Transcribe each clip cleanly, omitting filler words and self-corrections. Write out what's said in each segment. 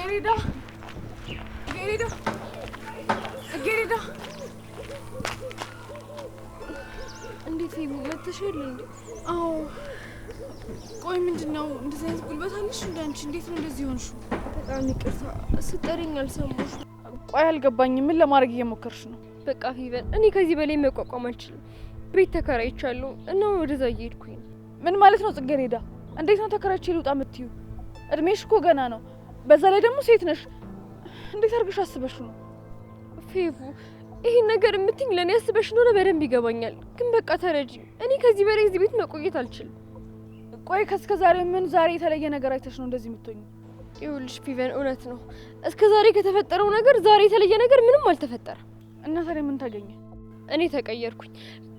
ጽጌረዳ፣ ጽጌረዳ፣ ጽጌረዳ። እንዴት መተሻል እንዴ? አዎ። ቆይ ምንድን ነው እንደዚህ አይነት ጉልበት አለሽ እንደ አንቺ? እንዴት ነው እንደዚህ ሆንሽው? በጣም ይቅርታ ስጠሪኝ አልሰማሁሽም። ቆይ አልገባኝም። ምን ለማድረግ እየሞከርሽ ነው? በቃ ፊቨን፣ እኔ ከዚህ በላይ መቋቋም አልችልም። ቤት ተከራይቻለሁ እና ወደዛ እየሄድኩኝ ነው። ምን ማለት ነው ጽጌረዳ? እንዴት ነው ተከራይቼ ልውጣ የምትዩ? እድሜሽ እኮ ገና ነው። በዛ ላይ ደግሞ ሴት ነሽ። እንዴት አድርገሽ አስበሽ ነው? ፌፉ፣ ይሄን ነገር የምትይኝ ለእኔ አስበሽ እንደሆነ በደንብ ይገባኛል። ግን በቃ ተረጂ፣ እኔ ከዚህ በላይ እዚህ ቤት መቆየት አልችልም። ቆይ ከእስከ ዛሬ ምን ዛሬ የተለየ ነገር አይተሽ ነው እንደዚህ የምትሆኚው? ይኸውልሽ ፊቨን፣ እውነት ነው እስከ ዛሬ ከተፈጠረው ነገር ዛሬ የተለየ ነገር ምንም አልተፈጠረም። እና ታዲያ ምን ታገኘ? እኔ ተቀየርኩኝ።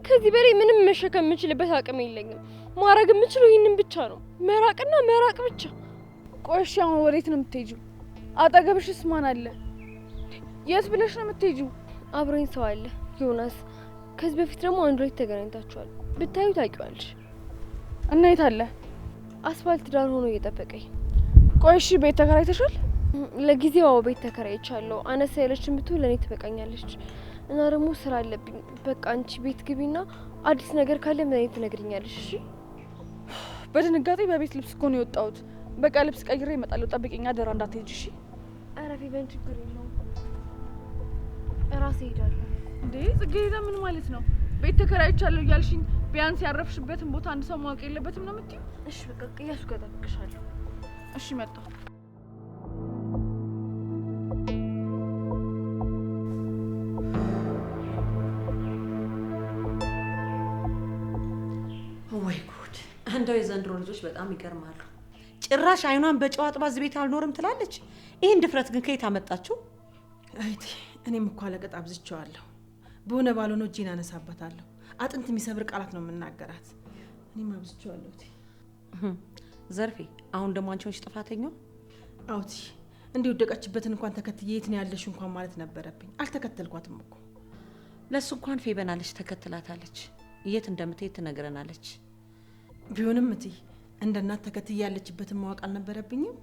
ከዚህ በላይ ምንም መሸከም የምችልበት አቅም የለኝም። ማድረግ የምችለው ይህንን ብቻ ነው፣ መራቅና መራቅ ብቻ። ቆይ እሺ፣ አሁን ወዴት ነው የምትሄጂው? አጠገብሽስ ማን አለ? የት ብለሽ ነው የምትሄጂው? አብሮኝ ሰው አለ፣ ዮናስ። ከዚህ በፊት ደግሞ አንድ ላይ ተገናኝታችኋል፣ ብታዩ ታውቂዋለሽ። እና የት አለ? አስፋልት ዳር ሆኖ እየጠበቀኝ። ቆይ እሺ፣ ቤት ተከራይተሻል? ለጊዜው አዎ፣ ቤት ተከራይቻለሁ። አነሳ ያለችን ብትሆን ለእኔ ትበቃኛለች። እና ደግሞ ስራ አለብኝ። በቃ አንቺ ቤት ግቢና አዲስ ነገር ካለ ምን አይነት ትነግሪኛለሽ? እሺ። በድንጋጤ በቤት ልብስ እኮ ነው የወጣሁት። በቃ ልብስ ቀይሬ እመጣለሁ። ጠብቂኝ አደራ፣ እንዳትሄጂ እሺ። ኧረ ፌቨን ችግር የለውም እራሴ እሄዳለሁ። እንዴ ጽጌረዳ፣ ምን ማለት ነው? ቤት ተከራይቻለሁ እያልሽኝ ቢያንስ ያረፍሽበትን ቦታ አንድ ሰው ማወቅ የለበትም ነው የምትይው? እሺ በቃ ቅያሱ ጋር እጠብቅሻለሁ። እሺ መጣሁ። ወይ ጉድ! እንደው የዘንድሮ ልጆች በጣም ይገርማሉ። ጭራሽ አይኗን በጨው አጥባ እዚህ ቤት አልኖርም ትላለች። ይህን ድፍረት ግን ከየት አመጣችው? አይቴ እኔም እኮ አለቀጥ አብዝቼዋለሁ። በሆነ ባልሆነ እጄን አነሳባታለሁ። አጥንት የሚሰብር ቃላት ነው የምናገራት። እኔም አብዝቼዋለሁ እቴ። ዘርፌ፣ አሁን ደግሞ አንቺ ሆንሽ ጥፋተኛው። አዎ እቴ፣ እንዲህ ወደቀችበትን እንኳን ተከትዬ የት ነው ያለሽ እንኳን ማለት ነበረብኝ። አልተከተልኳትም እኮ። ለእሱ እንኳን ፌበናለች፣ ተከትላታለች። የት እንደምትሄድ ትነግረናለች። ቢሆንም እቴ እንደ እናት ተከትዬ ያለችበትን ማወቅ አልነበረብኝም።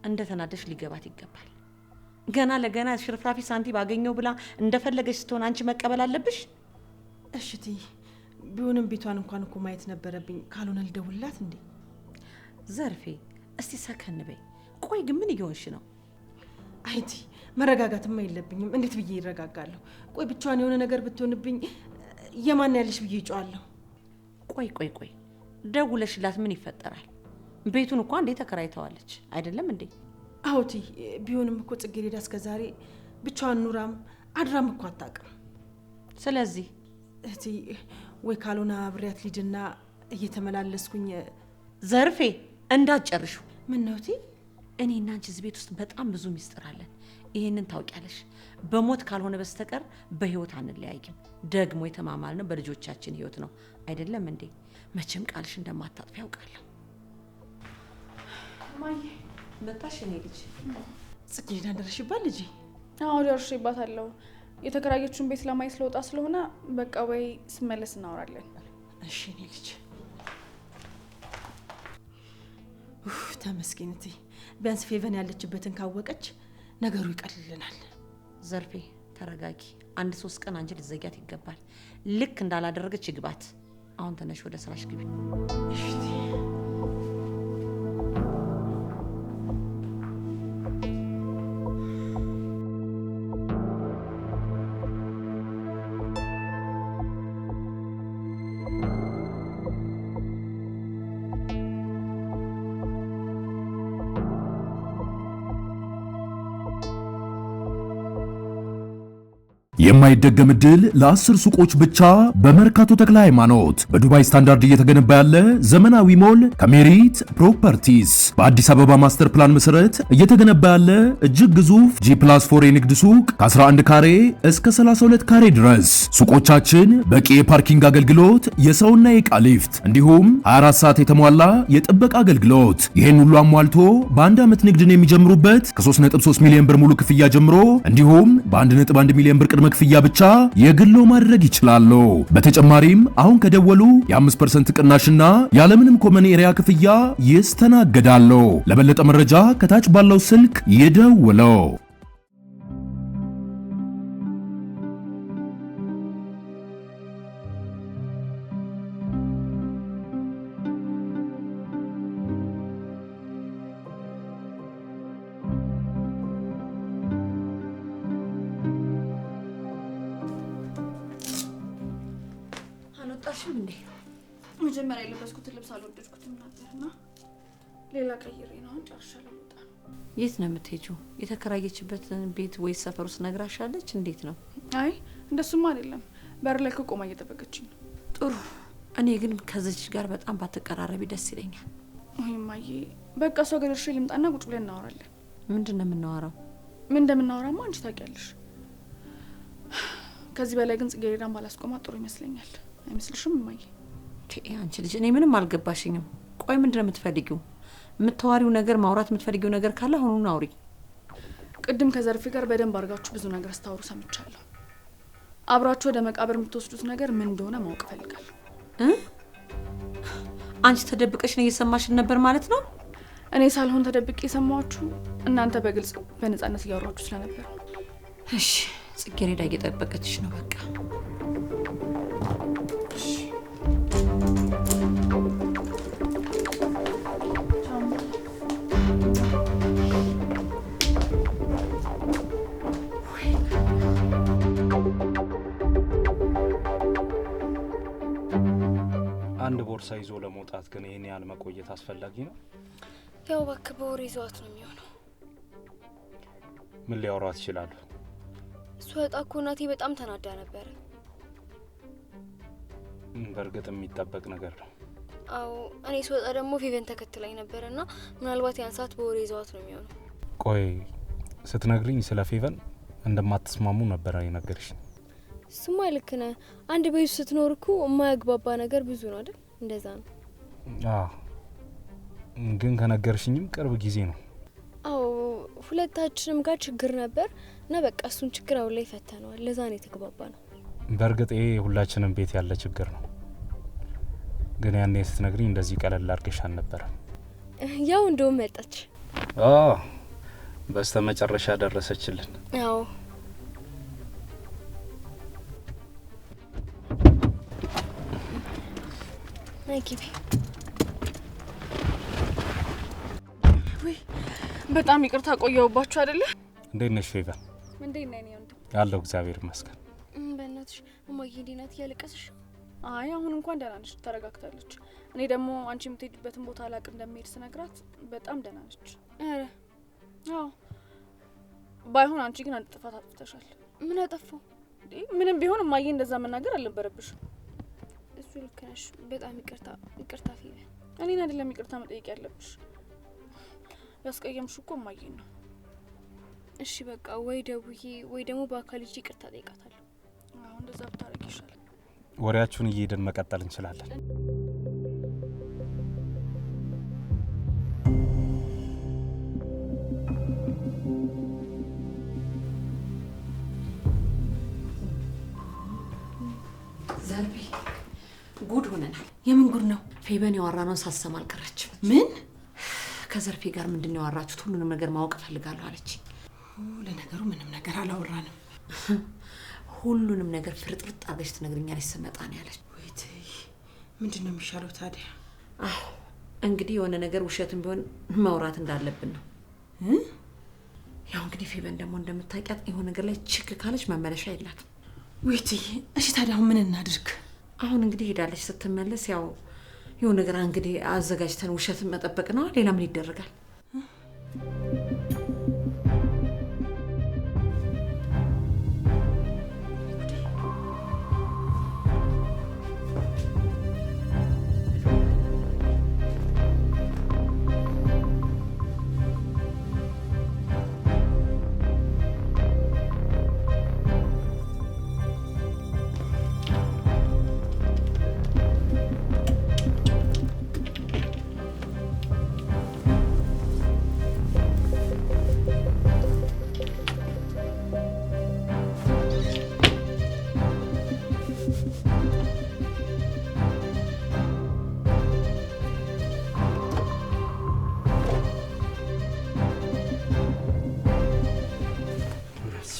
እንደ ተናደሽ ሊገባት ይገባል። ገና ለገና ሽርፍራፊ ሳንቲም አገኘው ብላ እንደፈለገች ስትሆን አንቺ መቀበል አለብሽ። እሺ እቴ፣ ቢሆንም ቤቷን እንኳን እኮ ማየት ነበረብኝ። ካልሆነ ልደውልላት እንዴ? ዘርፌ፣ እስቲ ሰከን በይ። ቆይ ግን ምን እየሆንሽ ነው? አይ እቴ፣ መረጋጋትማ የለብኝም። እንዴት ብዬ ይረጋጋለሁ? ቆይ ብቻዋን የሆነ ነገር ብትሆንብኝ የማን ያለሽ ብዬ እጮዋለሁ። ቆይ ቆይ ቆይ፣ ደውለሽላት ምን ይፈጠራል? ቤቱን እኮ እንዴ ተከራይተዋለች አይደለም እንዴ? አዎ እቴ፣ ቢሆንም እኮ ጽጌረዳ እስከ ዛሬ ብቻዋን ኑራም አድራም እኮ አታውቅም። ስለዚህ እህቴ ወይ ካልሆነ አብሬያት ልሂድና እየተመላለስኩኝ። ዘርፌ እንዳትጨርሹ። ምን ነው እቴ? እኔ እና አንቺ እዚህ ቤት ውስጥ በጣም ብዙ ሚስጥር አለን። ይህንን ታውቂያለሽ። በሞት ካልሆነ በስተቀር በህይወት አንለያይም። ደግሞ የተማማልነው በልጆቻችን ህይወት ነው አይደለም እንዴ? መቼም ቃልሽ እንደማታጥፊ ያውቃለሁ። እማዬ መጣሽ? እኔ ልጅ ጽጌረዳ ደረሽባት ልጄ? አዎ ደርሼባታለሁ። የተከራየችውን ቤት ለማየት ለወጣ ስለሆነ በቃ ወይ ስመለስ እናወራለን። እሺ እኔ ልጅ። ተመስገን እቴ። ቢያንስ ፌቨን ያለችበትን ካወቀች ነገሩ ይቀልልናል። ዘርፌ ተረጋጊ። አንድ 3 ቀን አንቺ ልትዘጊያት ይገባል። ልክ እንዳላደረገች ይግባት። አሁን ተነሽ ወደ ስራሽ ግቢ። እሺ እቴ። የማይደገም እድል ለ10 ሱቆች ብቻ በመርካቶ ተክለ ሃይማኖት በዱባይ ስታንዳርድ እየተገነባ ያለ ዘመናዊ ሞል ከሜሪት ፕሮፐርቲስ በአዲስ አበባ ማስተር ፕላን መሰረት እየተገነባ ያለ እጅግ ግዙፍ G+4 የንግድ ሱቅ ከ11 ካሬ እስከ 32 ካሬ ድረስ። ሱቆቻችን በቂ የ parking አገልግሎት፣ የሰውና የዕቃ ሊፍት እንዲሁም 24 ሰዓት የተሟላ የጥበቃ አገልግሎት። ይህን ሁሉ አሟልቶ በአንድ ዓመት ንግድን የሚጀምሩበት ከ3.3 ሚሊዮን ብር ሙሉ ክፍያ ጀምሮ እንዲሁም በ1.1 ሚሊዮን ብር ቅድመ ክፍያ ብቻ የግሎ ማድረግ ይችላሉ። በተጨማሪም አሁን ከደወሉ የ5% ቅናሽና ያለምንም common area ክፍያ ይስተናገዳሉ። ለበለጠ መረጃ ከታች ባለው ስልክ ይደውሉ። አልወጣሽም እንዴ? መጀመሪያ የለበስኩትን ልብስ አልወደድኩትም ነበርና ሌላ ቀይሬ ነው። አሁን ጨርሻለሁ። ልወጣ ነው። የት ነው የምትሄጂው? የተከራየችበትን ቤት ወይስ ሰፈር ውስጥ ነግራሻለች? እንዴት ነው? አይ እንደሱማ አይደለም። በር ላይ እኮ ቆማ እየጠበቀችኝ ነው። ጥሩ። እኔ ግን ከዚች ጋር በጣም ባትቀራረቢ ደስ ይለኛል። ወይ እማዬ፣ በቃ እሷ ጋር ደርሼ ልምጣና ቁጭ ብለን እናወራለን። ምንድን ነው የምናወራው? ምን እንደምናወራማ አንቺ ታውቂያለሽ። ከዚህ በላይ ግን ጽጌረዳን ባላስቆማት ጥሩ ይመስለኛል። አይመስልሽም እማዬ? አንቺ ልጅ እኔ ምንም አልገባሽኝም። ቆይ ምንድን ነው የምትፈልጊው? የምታወሪው ነገር ማውራት የምትፈልጊው ነገር ካለ አሁኑን አውሪ። ቅድም ከዘርፌ ጋር በደንብ አድርጋችሁ ብዙ ነገር ስታወሩ ሰምቻለሁ። አብራችሁ ወደ መቃብር የምትወስዱት ነገር ምን እንደሆነ ማወቅ እፈልጋለሁ። አንቺ ተደብቀሽ ነው እየሰማሽን ነበር ማለት ነው? እኔ ሳልሆን ተደብቄ የሰማኋችሁ እናንተ በግልጽ በነፃነት እያወራችሁ ስለነበር ነው። እሺ፣ ጽጌረዳ እየጠበቀችሽ ነው። በቃ አንድ ቦርሳ ይዞ ለመውጣት ግን ይሄን ያህል መቆየት አስፈላጊ ነው? ያው እባክህ በወሬ ይዘዋት ነው የሚሆነው። ምን ሊያወሯት ይችላሉ? እሱ ወጣ እኮ እናቴ በጣም ተናዳ ነበረ። በእርግጥ የሚጠበቅ ነገር ነው። አዎ፣ እኔ ስወጣ ደግሞ ፌቨን ተከትላኝ ነበርና ምናልባት ያን ሰዓት በወሬ ይዘዋት ነው የሚሆነው። ቆይ ስትነግሪኝ ስለ ፌቨን እንደማትስማሙ ነበር የነገርሽኝ። እሱማ ልክ ነህ። አንድ ቤት ስትኖር እኮ የማያግባባ ነገር ብዙ ነው አይደል? እንደዛ ነው። አዎ፣ ግን ከነገርሽኝም ቅርብ ጊዜ ነው። አዎ፣ ሁለታችንም ጋር ችግር ነበር እና በቃ እሱን ችግር አሁን ላይ ፈተነዋል። ለዛ ነው የተግባባ ነው። በእርግጥ ይሄ ሁላችንም ቤት ያለ ችግር ነው። ግን ያኔ ስትነግሪኝ እንደዚህ ቀለል አድርገሽ አልነበረም። ያው እንደውም መጣች። አዎ፣ በስተመጨረሻ ደረሰችልን። አዎ። ነይ ግቢ። ውይ በጣም ይቅርታ ቆየሁባችሁ አይደለ? እንዴት ነሽ ፌቨን? እንዴት ነህ? እኔ ወንድም አለሁ፣ እግዚአብሔር ይመስገን። በእናትሽ እማዬ እንዴት ናት? እያለቀስሽ? አይ አሁን እንኳን ደህና ነች፣ ተረጋግታለች። እኔ ደግሞ አንቺ የምትሄጂበትን ቦታ አላውቅ እንደምሄድ ስነግራት በጣም ደህና ነች። ኧረ አዎ። ባይሆን አንቺ ግን አንድ ጥፋት አጥፍተሻል። ምን አጠፋሁ? ምንም ቢሆን እማዬ እንደዛ መናገር አልነበረብሽም። እሱ ልክ ነሽ። በጣም ይቅርታ ይቅርታ ፌቨን። እኔን አይደለም ይቅርታ መጠየቅ ያለብሽ፣ ያስቀየምሽ እኮ እማዬን ነው። እሺ በቃ ወይ ደውዬ ወይ ደግሞ በአካል ሂጄ ይቅርታ ጠይቃታለሁ። አዎ እንደዛ ብታረጊ ይሻላል። ወሬያችሁን እየሄድን መቀጠል እንችላለን። ዘርቤ ጉድ ሆነናል። የምን ጉድ ነው? ፌቨን ያወራነውን ሳትሰማ አልቀረችም። ምን? ከዘርፌ ጋር ምንድን ነው ያወራችሁት? ሁሉንም ነገር ማወቅ እፈልጋለሁ አለች። ለነገሩ ምንም ነገር አላወራንም። ሁሉንም ነገር ፍርጥርጥ አድርገሽ ትነግሪኛለሽ ስመጣ ነው ያለች። ወይት ምንድን ነው የሚሻለው ታዲያ? አዎ እንግዲህ የሆነ ነገር ውሸትም ቢሆን ማውራት እንዳለብን ነው። ያው እንግዲህ ፌቨን ደግሞ እንደምታውቂያት የሆነ ነገር ላይ ችክ ካለች መመለሻ የላትም። ወይት እሺ ታዲያ አሁን ምን እናድርግ? አሁን እንግዲህ ሄዳለች። ስትመለስ ያው የሆነ ነገር እንግዲህ አዘጋጅተን ውሸትን መጠበቅ ነው። ሌላ ምን ይደረጋል?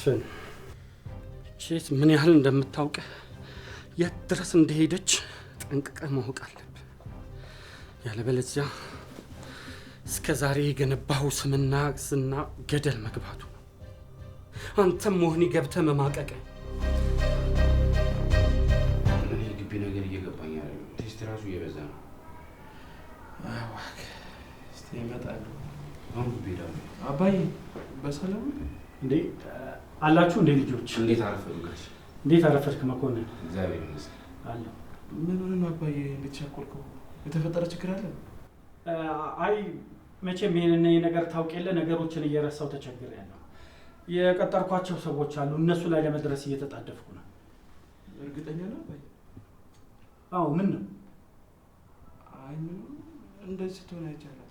መስፍን፣ ሴት ምን ያህል እንደምታውቅ የት ድረስ እንደሄደች ጠንቅቀህ ማወቅ አለብህ። ያለበለዚያ እስከ ዛሬ የገነባኸው ስምና ዝና ገደል መግባቱ ነው። አንተም ወህኒ ገብተህ መማቀቅ። እኔ የግቢ ነገር እየገባኝ አይደለም። Test ራሱ እየበዛ ነው። እባክህ እስኪ ይመጣሉ። አሁን ግቢ እሄዳለሁ። አባዬ በሰላም እንዴ አላችሁ እንዴ ልጆች? እንዴት አረፈዱ ጋሽ? እንዴት አረፈድክ መኮንን? እግዚአብሔር ይመስገን አለሁ። ምን ሆነህ ነው አባዬ እንዴት ቸኮልከው? የተፈጠረ ችግር አለ? አይ መቼም ይሄንን ነገር ታውቅ የለ ነገሮችን እየረሳው ተቸግሬያለሁ። የቀጠርኳቸው ሰዎች አሉ፣ እነሱ ላይ ለመድረስ እየተጣደፍኩ ነው። እርግጠኛ ነህ አባዬ? አዎ። ምን ነው? አይ ምንም፣ እንደዚህ ስትሆን አይቻልም።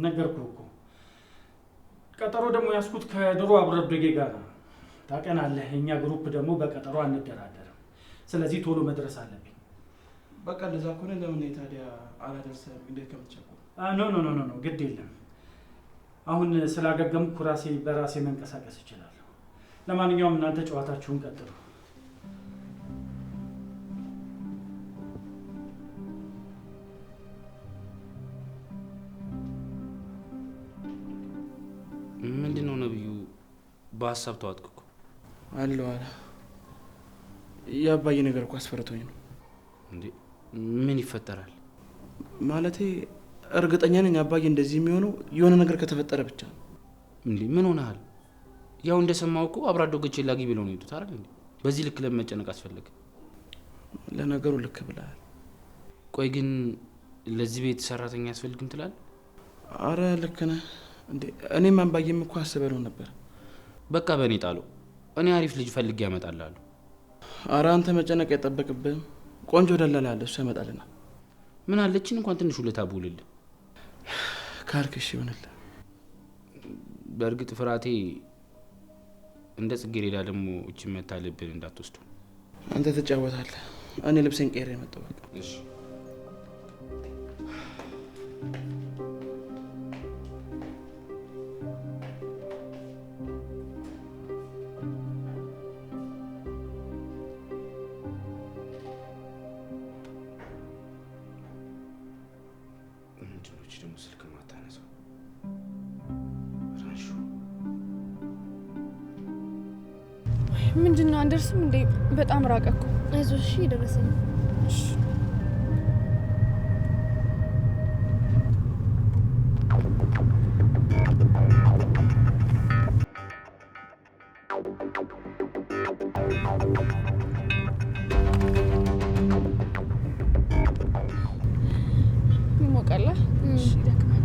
ነገርኩህ እኮ። ቀጠሮ ደግሞ ያዝኩት ከድሮ አብሮ አደጌ ጋር ነው። ታውቀናለህ፣ የእኛ group ደግሞ በቀጠሮ አንደራደርም። ስለዚህ ቶሎ መድረስ አለብኝ። በቃ እንደዛ ከሆነ ለምን ታዲያ አላደርስህም? እንዴት ከምትቸኩል። No no no no፣ ግድ የለም። አሁን ስላገገምኩ ራሴ በራሴ መንቀሳቀስ እችላለሁ። ለማንኛውም እናንተ ጨዋታችሁን ቀጥሉ። ምንድን ነው ነብዩ? በሀሳብ ተዋጥክ እኮ። አለሁ አለ። የአባዬ ነገር እኮ አስፈርቶኝ ነው። እንዴ ምን ይፈጠራል? ማለቴ እርግጠኛ ነኝ አባዬ እንደዚህ የሚሆነው የሆነ ነገር ከተፈጠረ ብቻ ነው። እንዴ ምን ሆነሃል? ያው እንደሰማው እኮ አብሮ አደጎቼ ላግኝ ብለው ነው የሄዱት አይደል እንዴ? በዚህ ልክ ለምን መጨነቅ አስፈለገ? ለነገሩ ልክ ብለሃል። ቆይ ግን ለዚህ ቤት ሰራተኛ አያስፈልግም ትላለህ? አረ ልክ ነህ። እንዴ እኔም አባዬም እኮ አስበነው ነበር። በቃ በእኔ ጣለው። እኔ አሪፍ ልጅ ፈልጌ ያመጣልሃለሁ። አረ አንተ መጨነቅ አይጠበቅብህም። ቆንጆ ደላላ አለ፣ እሱ ያመጣልናል። ምን አለችን እንኳን ትንሽ ውለታ ብውልልህ። ካልክ እሺ ይሆንልህ። በእርግጥ ፍርሃቴ እንደ ጽጌረዳ ደግሞ እችን መታ ልብን እንዳትወስዱ። አንተ ትጫወታለህ፣ እኔ ልብሴን ቀይሬ መጣሁ። በቃ እሺ። ምንድን ነው እቺ ደግሞ ስልክ ማታነሳው? ራሹ ምንድን ነው አንደርስም እንዴ? በጣም ራቀ እኮ። አይዞሽ እሺ፣ እየደረሰኝ ነው። እሺ ይሞቃል። እሺ ይደክማል።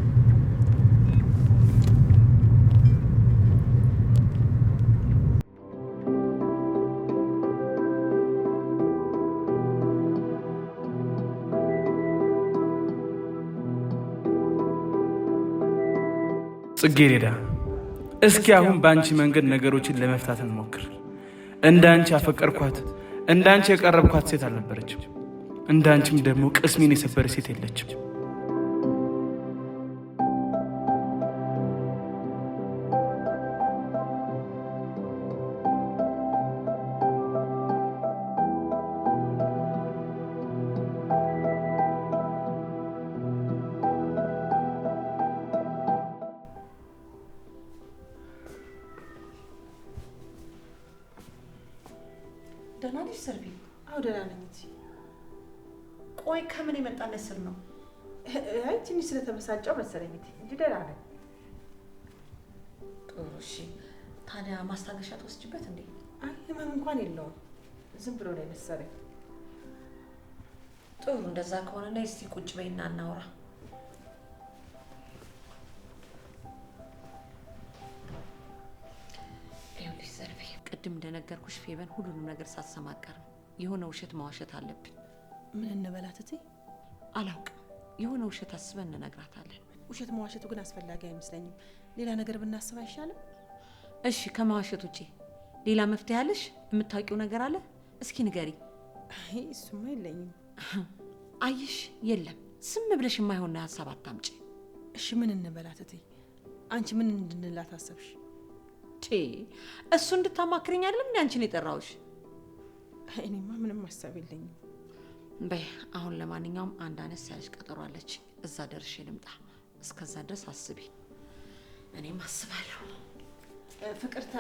ጽጌረዳ፣ እስኪ አሁን በአንቺ መንገድ ነገሮችን ለመፍታት እንሞክር። እንደ አንቺ ያፈቀርኳት እንደ አንቺ የቀረብኳት ሴት አልነበረችም። እንደ አንቺም ደግሞ ቅስሜን የሰበረ ሴት የለችም። ደህና ነሽ ሰርቢ? አዎ ደህና ነኝ እትዬ። ቆይ ከምን የመጣ ነስር ነው? አይ ትንሽ ስለተበሳጨው መሰለኝ እትዬ እንጂ ደህና ነኝ። ጥሩ እሺ። ታዲያ ማስታገሻ ትወስጂበት እንዴ? አይ ህመም እንኳን የለውም፣ ዝም ብሎ ነው የመሰለኝ። ጥሩ እንደዛ ከሆነ ነይ እስቲ ቁጭ በይና እናውራ። ይኸውልሽ ዘርፌ፣ ቅድም እንደነገርኩሽ ፌበን ሁሉንም ነገር ሳትሰማ አትቀርም። የሆነ ውሸት መዋሸት አለብን። ምን እንበላት እትዬ? አላውቅም። የሆነ ውሸት አስበን እንነግራታለን። ውሸት መዋሸቱ ግን አስፈላጊ አይመስለኝም። ሌላ ነገር ብናስብ አይሻልም? እሺ፣ ከመዋሸት ውጪ ሌላ መፍትሄ አለሽ? የምታውቂው ነገር አለ? እስኪ ንገሪ። አይ እሱማ የለኝም። አይሽ የለም። ዝም ብለሽ የማይሆን ሀሳብ አታምጪ። እሺ ምን እንበላት እትዬ? አንቺ ምን እንድንላት አሰብሽ? እሱ እንድታማክረኝ አይደለም እንዴ አንቺን የጠራሁሽ? እኔማ ምንም ሀሳብ የለኝም። በይ አሁን ለማንኛውም አንድ አነስ ያለች ቀጠሮ አለች፣ እዛ ደርሼ ልምጣ። እስከዛ ድረስ አስቢ፣ እኔም አስባለሁ። ፍቅርተ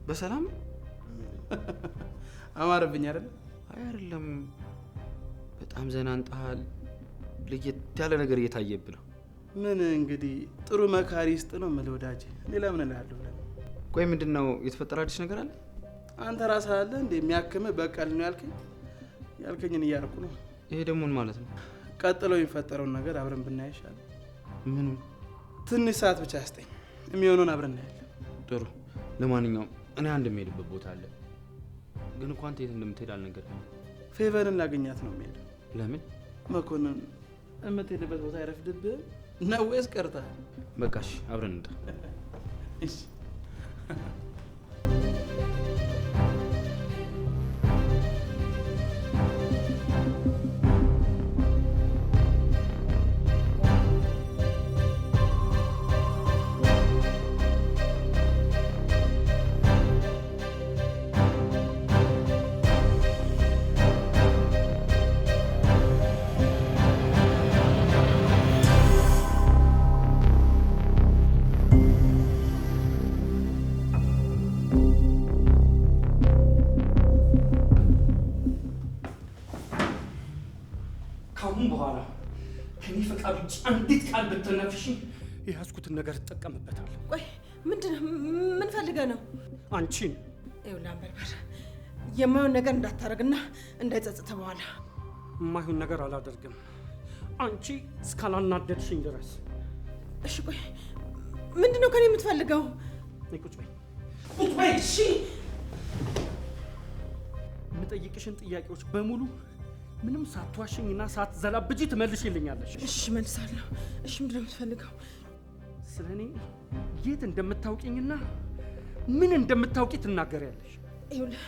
በሰላም አማረብኝ አይደል? አይ አይደለም፣ በጣም ዘና አንጣል። ለየት ያለ ነገር እየታየብህ ነው። ምን እንግዲህ ጥሩ መካሪ ስጥ ነው የምልህ ወዳጄ። ሌላ ምን እልሃለሁ? ቆይ ምንድነው የተፈጠረ አዲስ ነገር አለ? አንተ ራስህ አለ እንዴ የሚያክምህ በቀል ነው ያልከኝ? ያልከኝን እያደረኩ ነው። ይሄ ደግሞ ምን ማለት ነው? ቀጥሎ የሚፈጠረውን ነገር አብረን ብናይ ይሻላል። ምኑ? ትንሽ ሰዓት ብቻ ያስጠኝ፣ የሚሆነውን አብረን እናያለን። ጥሩ። ለማንኛውም እኔ አንድ የምሄድበት ቦታ አለ። ግን እኮ አንተ የት እንደምትሄድ አልነገርከኝም። ፌቨርን ላገኛት ነው የምሄደው። ለምን? መኮንን የምትሄድበት ቦታ አይረፍድብህም ነው ወይስ ቀርተሃል? በቃ እሺ፣ አብረን እንውጣ። እሺ። አንዲት ቃል ብትነፍሺ የያዝኩትን ነገር እጠቀምበታለሁ። ቆይ ምንድነው? ምን ፈልገህ ነው? አንቺን። ይኸውልህ አንበርበር፣ የማይሆን ነገር እንዳታረግና እንዳይጸጽትህ በኋላ። የማይሆን ነገር አላደርግም አንቺ እስካላናደድሽኝ ድረስ። እሺ ቆይ ምንድነው ከኔ የምትፈልገው? ቁጭ በይ፣ ቁጭ በይ። እሺ የምጠይቅሽን ጥያቄዎች በሙሉ ምንም ሳትዋሽኝና ሳትዘላብጂ ትመልሽልኛለሽ። እሺ መልሳለሁ። እሺ ምንድነው የምትፈልገው? ስለኔ የት እንደምታውቂኝና ምን እንደምታውቂ ትናገሪያለሽ። ይኸውልህ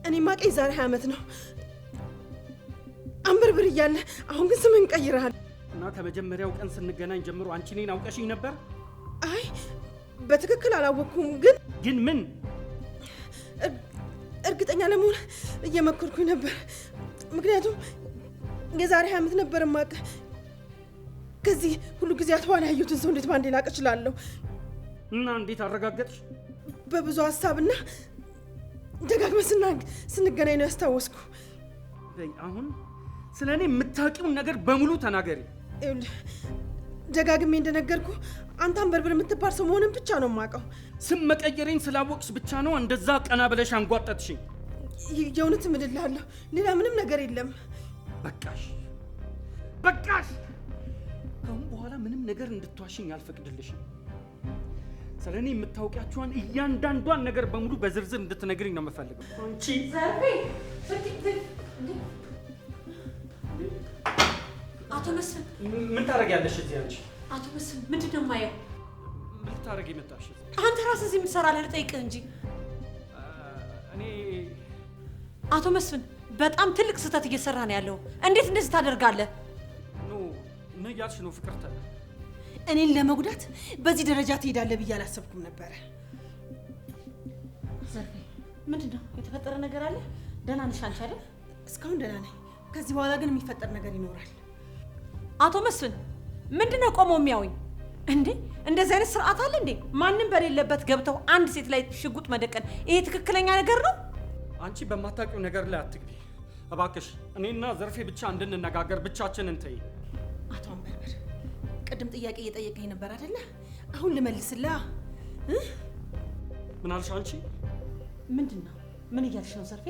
እኔ ማቀኝ ዛሬ 20 ዓመት ነው አንበርብር እያለ፣ አሁን ግን ስምህን ቀይረሃል። እና ከመጀመሪያው ቀን ስንገናኝ ጀምሮ አንቺ እኔን አውቀሽኝ ነበር? አይ በትክክል አላወቅኩም። ግን ግን ምን እርግጠኛ ለመሆን እየመከርኩኝ ነበር። ምክንያቱም የዛሬ 20 ዓመት ነበር የማውቅህ። ከዚህ ሁሉ ጊዜያት በኋላ ያየሁትን ሰው እንዴት ባንዴ ላውቅ እችላለሁ? እና እንዴት አረጋገጥሽ? በብዙ ሀሳብና ደጋግመን ስንገናኝ ነው ያስታወስኩ። በይ አሁን ስለ እኔ የምታውቂውን ነገር በሙሉ ተናገሪ። ይኸውልህ ደጋግሜ እንደነገርኩ አንተ አንበርብር የምትባል ሰው መሆንን ብቻ ነው የማውቀው። ስም መቀየሬን ስላወቅሽ ብቻ ነው እንደዛ ቀና ብለሽ አንጓጠጥሽኝ። የእውነት እምልልሃለሁ ሌላ ምንም ነገር የለም። በቃሽ፣ በቃሽ። ከአሁን በኋላ ምንም ነገር እንድትዋሽኝ አልፈቅድልሽም። ስለ እኔ የምታውቂያቸዋን እያንዳንዷን ነገር በሙሉ በዝርዝር እንድትነግሪኝ ነው የምፈልገው። አንቺ ዘርፌ፣ አቶ መስፍን ምን ታደርጊያለሽ እዚህ? አንቺ አቶ መስፍን ምንድን ነው የማየው? ምን ልታደርጊ መጣሽ? አንተ ራስህ እዚህ የምትሰራለህ ልጠይቅህ እንጂ። እኔ አቶ መስፍን በጣም ትልቅ ስህተት እየሰራ ነው ያለው። እንዴት እንደዚህ ታደርጋለህ? No ምን እያልሽ ነው ፍቅርተ? እኔን ለመጉዳት በዚህ ደረጃ ትሄዳለህ ብዬ አላሰብኩም ነበረ። ዘርፌ ምንድን ነው የተፈጠረ ነገር አለ? ደህና ነሽ አንቺ አይደል? እስካሁን ደህና ነኝ። ከዚህ በኋላ ግን የሚፈጠር ነገር ይኖራል። አቶ መስፍን ምንድን ነው ቆመው የሚያውኝ እንዴ? እንደዚህ አይነት ስርዓት አለ እንዴ? ማንም በሌለበት ገብተው አንድ ሴት ላይ ሽጉጥ መደቀን ይሄ ትክክለኛ ነገር ነው? አንቺ በማታውቂው ነገር ላይ አትግቢ እባክሽ። እኔና ዘርፌ ብቻ እንድንነጋገር ብቻችንን ተይ። አቶ አንበርበር ቅድም ጥያቄ እየጠየቀኝ ነበር አይደለ? አሁን ልመልስላ። ምን አልሽ አንቺ? ምንድን ነው? ምን እያልሽ ነው ዘርፌ?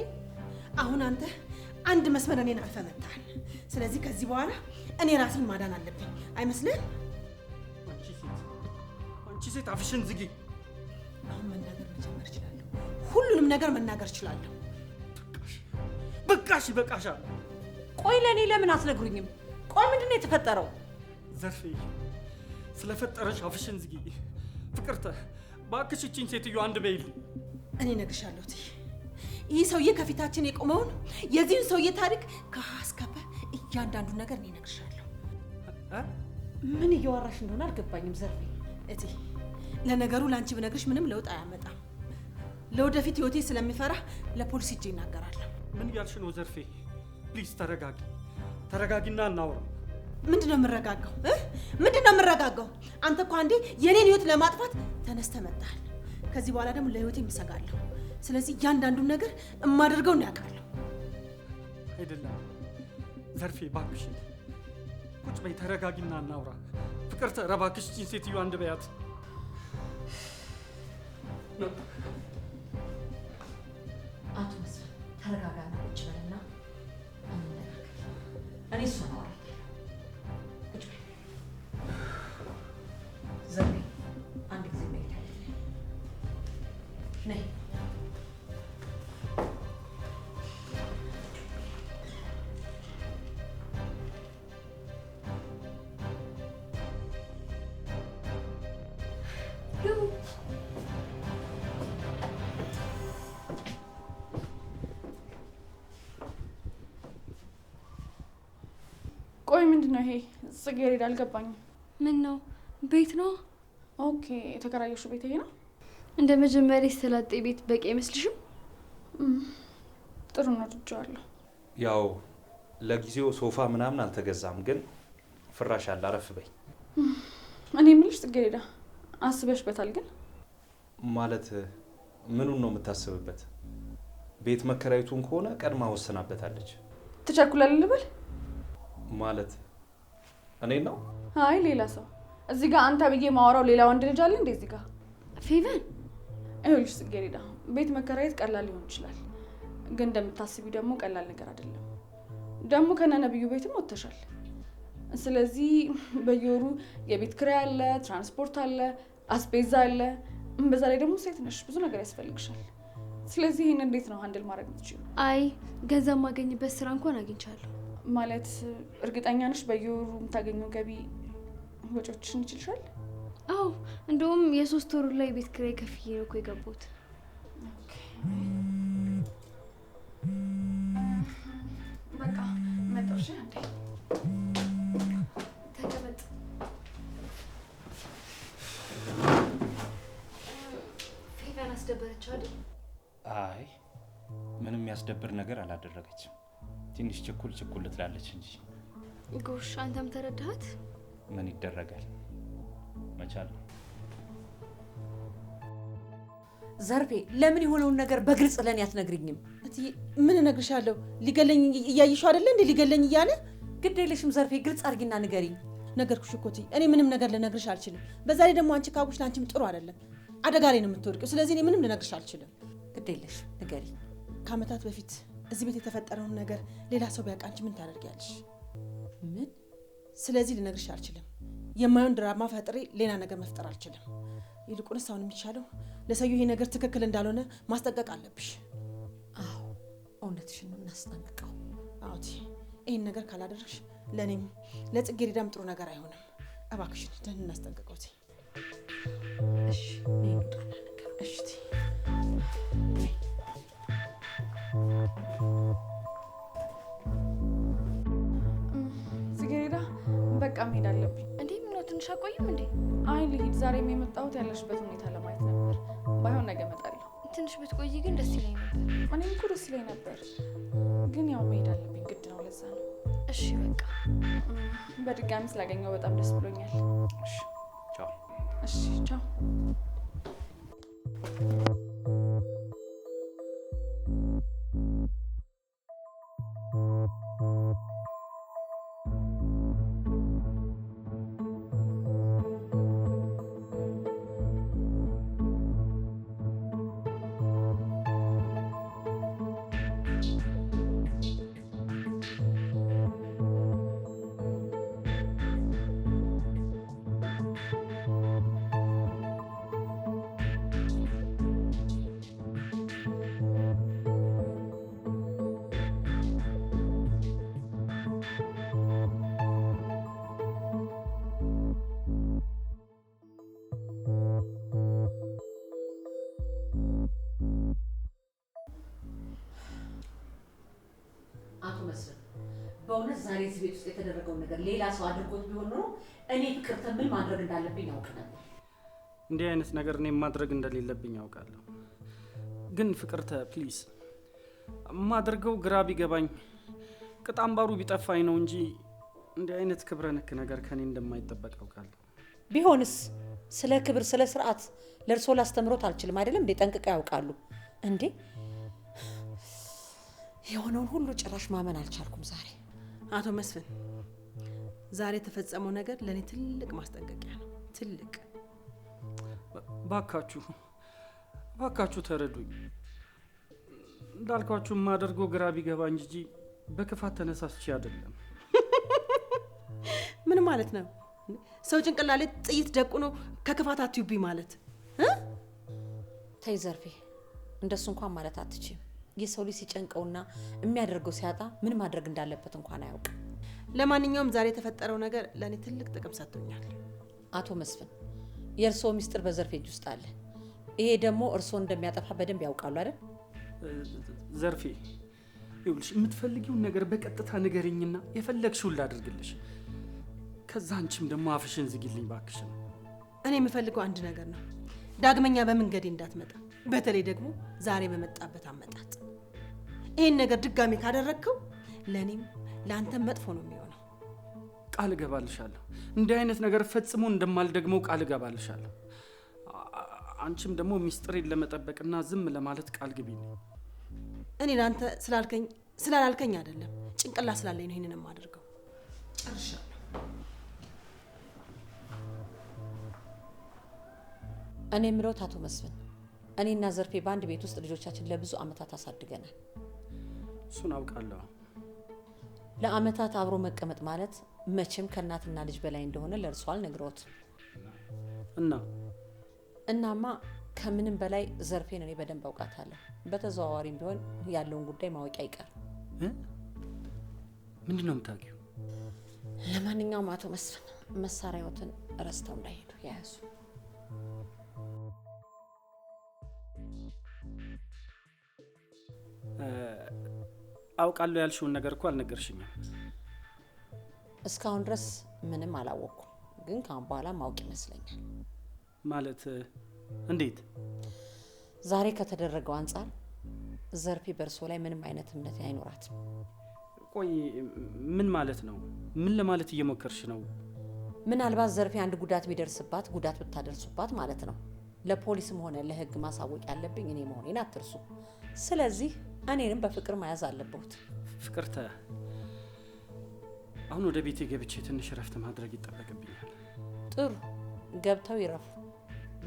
አሁን አንተ አንድ መስመር እኔን አልፈህ መጥተሃል። ስለዚህ ከዚህ በኋላ እኔ ራሴን ማዳን አለብኝ አይመስልህም? አንቺ ሴት አፍሽን ዝጊ። አሁን መናገር መጀመር እችላለሁ። ሁሉንም ነገር መናገር እችላለሁ። በቃሽ፣ ይበቃሻል። ቆይ ለእኔ ለምን አትነግሩኝም? ቆይ ምንድን ነው የተፈጠረው? ዘርፌ ስለፈጠረሽ አፍሽን ዝጊ። ፍቅርተ እባክሽ ይህቺን ሴትዮ አንድ በይልኝ። እኔ እነግርሻለሁ እትዬ፣ ይህ ሰውዬ ከፊታችን የቆመውን የዚህን ሰውዬ ታሪክ ከሀ እስከ ፐ እያንዳንዱን ነገር እኔ እነግርሻለሁ። ምን እያወራሽ እንደሆነ አልገባኝም ዘርፌ። እትዬ ለነገሩ ለአንቺ ብነግርሽ ምንም ለውጥ አያመጣም። ለወደፊት ህይወቴ ስለሚፈራ ለፖሊስ ሂጄ እናገራለሁ። ምን እያልሽ ነው ዘርፌ? Please ተረጋጊ፣ ተረጋጊና እናውራ። ምንድን ነው የምረጋጋው? ምንድን ነው የምረጋጋው? አንተ እኮ አንዴ የኔን ህይወት ለማጥፋት ተነስተህ መጥተሃል። ከዚህ በኋላ ደግሞ ለህይወቴ እሰጋለሁ። ስለዚህ እያንዳንዱን ነገር እማደርገውን ያውቃለሁ። አይደለም ዘርፌ፣ እባክሽ ቁጭ በይ፣ ተረጋጊና እናውራ። ፍቅርተ እባክሽ ይህቺን ሴትዮ አንድ በያት። አቶ መስፍን ተረጋጋና ቁጭ በልና እንነጋገር። እኔ እሷን አወራታለሁ። ቁጭ በይ ዘርፌ፣ አንድ ጊዜ መሄድ አለብኝ። ነይ። ቆይ ምንድን ነው ይሄ? ጽጌረዳ አልገባኝም። ምን ነው ቤት ነው? Okay፣ የተከራየሽው ቤት ይሄ ነው? እንደ መጀመሪያ ሰላጤ ቤት በቂ አይመስልሽም? ጥሩ ነው፣ ወድጄዋለሁ። ያው ለጊዜው ሶፋ ምናምን አልተገዛም፣ ግን ፍራሽ አለ፣ አረፍ በይ። እኔ የምልሽ ጽጌረዳ አስበሽበታል? ግን ማለት ምኑን ነው የምታስብበት? ቤት መከራየቱን ከሆነ ቀድማ ወስናበታለች። ትቸኩላለህ ልበል? ማለት እኔ ነው? አይ ሌላ ሰው። እዚህ ጋር አንተ ብዬ ማወራው ሌላ ወንድ ልጅ አለ እንዴ እዚህ ጋር? ፌቨን ይኸውልሽ ጽጌረዳ፣ ቤት መከራየት ቀላል ሊሆን ይችላል፣ ግን እንደምታስቢው ደግሞ ቀላል ነገር አይደለም። ደግሞ ከነነብዩ ቤትም ወጥተሻል። ስለዚህ በየወሩ የቤት ኪራይ አለ፣ ትራንስፖርት አለ፣ አስቤዛ አለ። በዛ ላይ ደግሞ ሴት ነሽ፣ ብዙ ነገር ያስፈልግሻል። ስለዚህ ይሄን እንዴት ነው handle ማድረግ የምትችይው? አይ ገንዘብ ማገኝበት ስራ እንኳን አግኝቻለሁ። ማለት እርግጠኛ ነሽ በየወሩ የምታገኘው ገቢ ወጪዎችሽን ይችልሻል? አዎ፣ እንደውም የ3 ወሩ ላይ ቤት ኪራይ ከፍዬ ነው እኮ የገባሁት። በቃ መጣሁ። እሺ አንዴ ተቀመጥ። ፌቨን አስደበረችው አይደል? አይ ምንም የሚያስደብር ነገር አላደረገችም። ትንሽ ችኩል ችኩል ትላለች እንጂ። ጎሽ፣ አንተም ተረዳሃት? ምን ይደረጋል፣ መቻል ነው። ዘርፌ ለምን የሆነውን ነገር በግልጽ ለኔ አትነግሪኝም? እትዬ ምን እነግርሻለሁ? ሊገለኝ እያየሽው አይደለ እንዴ? ሊገለኝ እያለ። ግድ የለሽም ዘርፌ፣ ግልጽ አድርጊና ንገሪኝ። ነገርኩሽ እኮ እትዬ፣ እኔ ምንም ነገር ልነግርሽ አልችልም። በዛ ላይ ደግሞ አንቺ ካወቅሽ ለአንቺም ጥሩ አይደለም፣ አደጋ ላይ ነው የምትወድቂው። ስለዚህ እኔ ምንም ልነግርሽ አልችልም። ግድ የለሽም ንገሪኝ። ከዓመታት በፊት እዚህ ቤት የተፈጠረውን ነገር ሌላ ሰው ቢያውቅ አንቺ ምን ታደርጊያለሽ? ምን? ስለዚህ ልነግርሽ አልችልም። የማይሆን ድራማ ፈጥሬ ሌላ ነገር መፍጠር አልችልም። ይልቁንስ አሁን የሚሻለው ለሰዩ ይሄ ነገር ትክክል እንዳልሆነ ማስጠንቀቅ አለብሽ። አዎ እውነትሽን ነው፣ እናስጠንቅቀው። አዎ እትዬ፣ ይሄን ነገር ካላደረግሽ ለእኔም ለጽጌረዳም ጥሩ ነገር አይሆንም። እባክሽን ደህና እናስጠንቅቀው እትዬ። እሺ ነይ እንውጣና እንገናኝ። እሺ እትዬ። ጽጌረዳ በቃ መሄድ አለብኝ። እንዴ ምነው ትንሽ አቆይም እንዴ? አይ ልሂድ። ዛሬም የመጣሁት ያለሽበት ሁኔታ ለማየት ነበር። ባይሆን ነገ እመጣለሁ። ትንሽ ብትቆይ ግን ደስ ይለኝ ነበር። እኔም እኮ ደስ ይለኝ ነበር፣ ግን ያው መሄድ አለብኝ ግድ ነው። ለዛ ነው። እሺ በቃ በድጋሚ ስላገኘው በጣም ደስ ብሎኛል። እሺ ቻው። እሺ ቻው። በእውነት ዛሬ እዚህ ቤት ውስጥ የተደረገውን ነገር ሌላ ሰው አድርጎት ቢሆን ኖሮ እኔ ፍቅርተ ምን ማድረግ እንዳለብኝ አውቅ ነበር። እንዲህ አይነት ነገር እኔ ማድረግ እንደሌለብኝ አውቃለሁ። ግን ፍቅርተ please፣ የማደርገው ግራ ቢገባኝ ቅጥ አምባሩ ቢጠፋኝ ነው እንጂ እንዲህ አይነት ክብረ ነክ ነገር ከኔ እንደማይጠበቅ አውቃለሁ። ቢሆንስ ስለ ክብር ስለ ስርዓት ለእርሶ ላስተምሮት አልችልም አይደለም እንዴ? ጠንቅቀው ያውቃሉ እንዴ? የሆነውን ሁሉ ጭራሽ ማመን አልቻልኩም ዛሬ። አቶ መስፍን፣ ዛሬ የተፈጸመው ነገር ለእኔ ትልቅ ማስጠንቀቂያ ነው። ትልቅ። ባካችሁ ባካችሁ ተረዱኝ። እንዳልኳችሁ የማደርገው ግራ ቢገባኝ እንጂ በክፋት ተነሳስቼ አይደለም። ምን ማለት ነው? ሰው ጭንቅላት ላይ ጥይት ደቁኖ ከክፋት አትዩብኝ ማለት? ተይ ዘርፌ፣ እንደሱ እንኳን ማለት አትችይም። የሰው ልጅ ሲጨንቀውና የሚያደርገው ሲያጣ ምን ማድረግ እንዳለበት እንኳን አያውቅም። ለማንኛውም ዛሬ የተፈጠረው ነገር ለእኔ ትልቅ ጥቅም ሰጥቶኛል። አቶ መስፍን፣ የእርስዎ ሚስጥር በዘርፌ እጅ ውስጥ አለ። ይሄ ደግሞ እርስዎ እንደሚያጠፋ በደንብ ያውቃሉ አይደል? ዘርፌ፣ ይኸውልሽ የምትፈልጊውን ነገር በቀጥታ ንገሪኝና የፈለግሽውን ላድርግልሽ። ከዛ አንቺም ደግሞ አፍሽን ዝጊልኝ ባክሽን። እኔ የምፈልገው አንድ ነገር ነው። ዳግመኛ በመንገዴ እንዳትመጣ፣ በተለይ ደግሞ ዛሬ በመጣበት አመጣጥ። ይሄን ነገር ድጋሜ ካደረግከው ለእኔም ለአንተም መጥፎ ነው የሚሆነው። ቃል እገባልሻለሁ፣ እንዲህ አይነት ነገር ፈጽሞ እንደማልደግመው ቃል እገባልሻለሁ። አንቺም ደግሞ ሚስጥሬን ለመጠበቅና ዝም ለማለት ቃል ግቢልኝ። እኔ ለአንተ ስላልከኝ ስላላልከኝ አይደለም፣ ጭንቅላት ስላለኝ ነው ይሄንን የማደርገው። ጨርሻለሁ። እኔ የምለው አቶ መስፍን፣ እኔና ዘርፌ በአንድ ቤት ውስጥ ልጆቻችን ለብዙ አመታት አሳድገናል። እሱን አውቃለሁ። ለአመታት አብሮ መቀመጥ ማለት መቼም ከእናትና ልጅ በላይ እንደሆነ ለእርሷ አልነግረውት። እናማ ከምንም በላይ ዘርፌን እኔ በደንብ አውቃታለሁ። በተዘዋዋሪም ቢሆን ያለውን ጉዳይ ማወቅ አይቀርም። ምንድን ነው የምታውቂው? ለማንኛውም አቶ መስፍን መሳሪያዎትን ረስተው እንዳይሄዱ ያያዙ። አውቃለሁ ያልሽውን ነገር እኮ አልነገርሽኝም። እስካሁን ድረስ ምንም አላወቅኩም፣ ግን ከአሁን በኋላ ማወቅ ይመስለኛል። ማለት እንዴት? ዛሬ ከተደረገው አንጻር ዘርፌ በእርሶ ላይ ምንም አይነት እምነት አይኖራትም። ቆይ ምን ማለት ነው? ምን ለማለት እየሞከርሽ ነው? ምናልባት ዘርፌ አንድ ጉዳት ቢደርስባት፣ ጉዳት ብታደርሱባት ማለት ነው፣ ለፖሊስም ሆነ ለሕግ ማሳወቅ ያለብኝ እኔ መሆኔን አትርሱ። ስለዚህ እኔንም በፍቅር መያዝ አለብዎት። ፍቅርተ፣ አሁን ወደ ቤቴ ገብቼ ትንሽ እረፍት ማድረግ ይጠበቅብኛል። ጥሩ፣ ገብተው ይረፉ።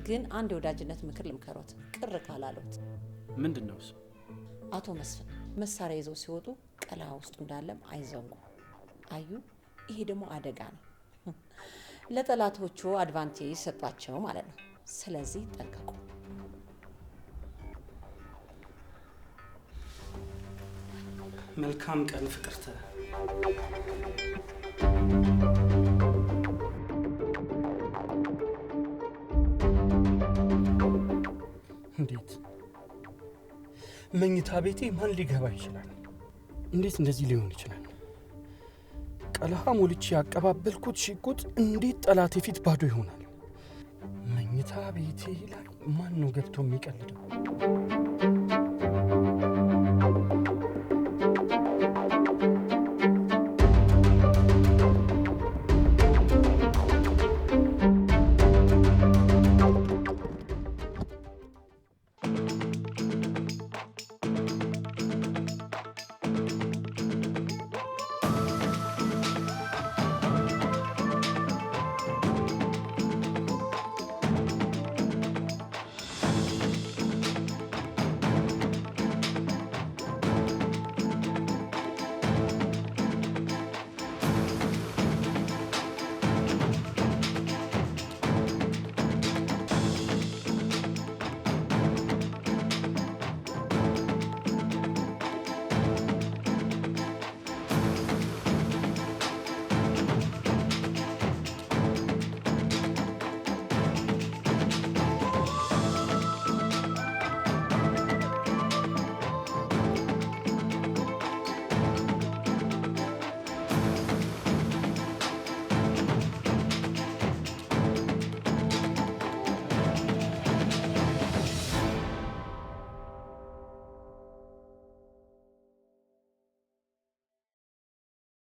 ግን አንድ የወዳጅነት ምክር ልምከሮት፣ ቅር ካላሉት። ምንድን ነው እሱ? አቶ መስፍን መሳሪያ ይዘው ሲወጡ ቀለሃ ውስጡ እንዳለም አይዘንጉ። አዩ፣ ይሄ ደግሞ አደጋ ነው። ለጠላቶቹ advantage ሰጧቸው ማለት ነው። ስለዚህ ጠንቀቁ። መልካም ቀን ፍቅርተ። እንዴት መኝታ ቤቴ ማን ሊገባ ይችላል? እንዴት እንደዚህ ሊሆን ይችላል? ቀለሃ ሞልቼ ያቀባበልኩት ሽጉጥ እንዴት ጠላቴ ፊት ባዶ ይሆናል? መኝታ ቤቴ ላይ ማን ነው ገብቶ የሚቀልደው?